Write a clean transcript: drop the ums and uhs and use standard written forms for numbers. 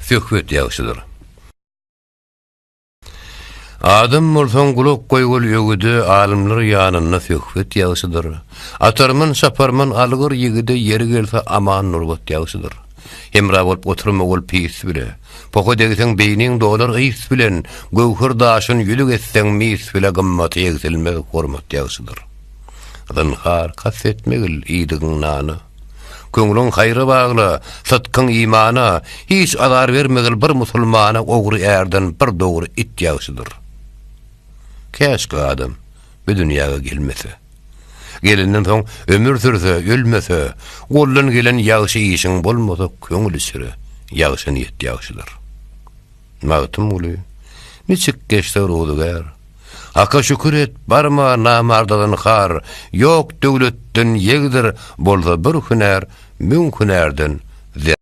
Söhbet ýagşydyr. Adam bolsaň gulak goýgul öwüde, Alymlar ýanynda söhbet ýagşydyr. Atarman, çaparman algyr ýigide, Ýeri gelse aman nurbat ýagşydyr. Hemra bolup oturmagul pis bile. Poha degseň beýniň dolar ys bilen, Göwher daşyn ýüzük etseň mis bile Gymmaty egsilmez hormat ýagşydyr. Zynhar, kast etmegil iýdigiň nana. Köňlüň haýra bagla, sytkyň imana, Hiç azar bermegil bir musulmana Ogry ärden bir dogry it ýagşydyr. Käşki adam bu dünýäge gelmese. Gelenden soň ömür sürse, ölmese, Goldan gelen ýagşy işiň bolmasa Köňül içre ýagşy niýet ýagşydyr. Magtymguly, Niçik geçse ruzygär. Haka şükür et, barma namardadan har, Ýok döwletden ýegdir, bolsa bir hünär, Müň hünärden zer.